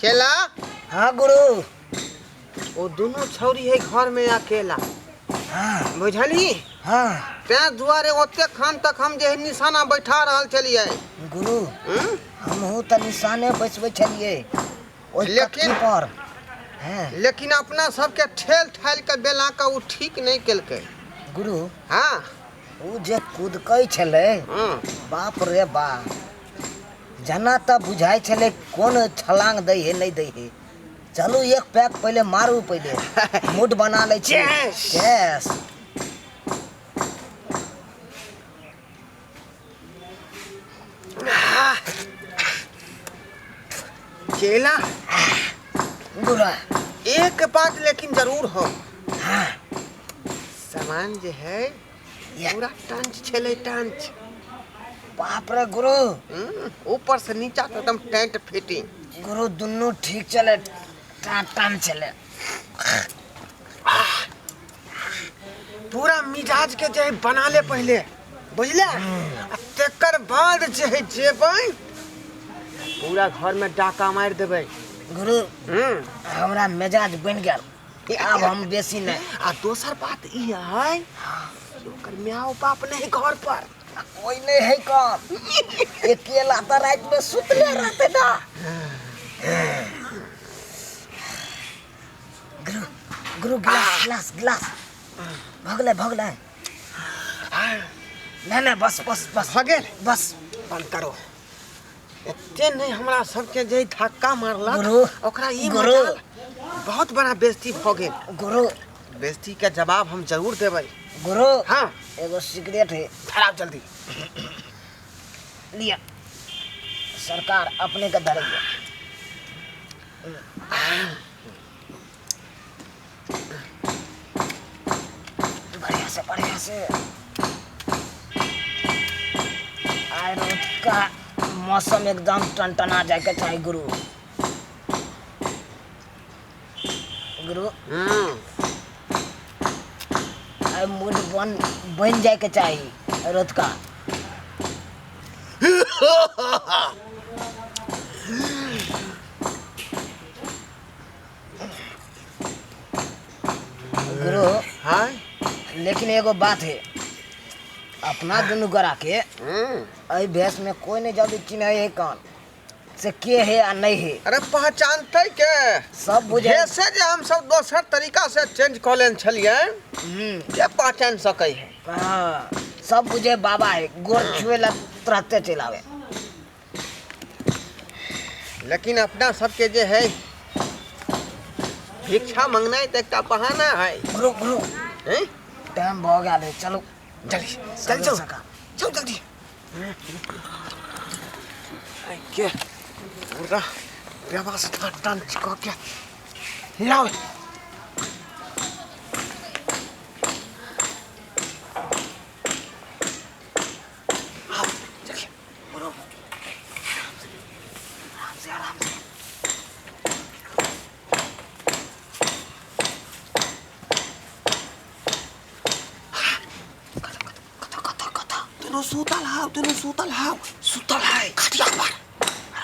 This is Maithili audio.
केला। हाँ गुरु। ओ दुनू छौरी है घर में अकेला। हाँ। बुझली? हाँ। तें दुआरे ओते खान तक हम जे है निशाना बैठा रहल छलियै। गुरु, हमहूँ तऽ निशाने बैसबै छलियै ओहि लेकिन कटकी पर। हैं। लेकिन अपना सबके ठेल ठाल के बेला के ओ ठीक नहीं केलकै। गुरु, हाँ। ओ जे कुदकै छलै, बाप रे बाप, जना तऽ बुझाइ छलै कोन छलांग दै है नहीं दै है। चलू एक पैक पहिले मारू, पहिले मूड बना लै छी। Yes! Yes. केला। गुरु, एक बात लेकिन जरूर हो। हाँ। सामान जे है या। पूरा टंच छलै, टंच। बाप रे गुरु। ऊपर से नीचा तक एकदम टेंट फिटिंग। गुरु दुनू ठीक चले, टान चले। पूरा मिजाज के जे है बना ले पहले, बुझले? आ तेकर बाद जे है जेबै पूरा घर में डाका मारि देबै। गुरु, हमरा मिजाज बनि गेल, आब हम बेसी नहीं। आ दोसर बात ई है कि ओकर माय बाप नहीं घर पर। कोई नहीं है काम, अकेला तो रात में सुतले रहते ना। गुरु, गुरु गिलास गिलास गिलास भगले भगले। नहीं नहीं, बस बस बस। भऽ गेल? बस। बंद करो। एते नहीं हमरा सबके जे धक्का मारलक गुरु, ओकरा ई गुरु। मजाल बहुत बड़ा बेइज्जती भऽ गेल। गुरु, बेइज्जती के जवाब हम जरूर देबै। गुरु। हाँ। एगो सिगरेट है। धराउ जल्दी। लिया सरकार अपने के धरैया। बढ़िया से बढ़िया से। आइ रौतका मौसम एकदम टनटना जाए के चाही गुरु। गुरु, आइ मूड बन बन जाए के चाही रौतका। गुरु। हाँ। लेकिन एगो बात है, अपना दुनू गोरा के एहि भेष में कोई नहीं जल्दी चिन्है है कौन से के है आ नहीं है। अरे पहचानते के सब बुझे। जैसे जे हम सब दोसर तरीका से चेंज कऽ लेने छलियै, के पहचान सकै है? हाँ, सब बुझे बाबा है, गोर छुए ला तुरंते चलि आवे। लेकिन अपना सबके जे है भिक्षा मंगनाइ तऽ एकटा बहाना है। गुरु, गुरु। हैं? टाइम भऽ गेल है, चलू। जल्दी, जल्दी चलू। चलू जल्दी। के पूरा व्यवस्था टंच कऽ के लाओ। आओ, चलिए। गुरु, आराम से, आराम से। दुनू सुतल हाव, दुनू सुतल हाव, सुतल है खटिया पर।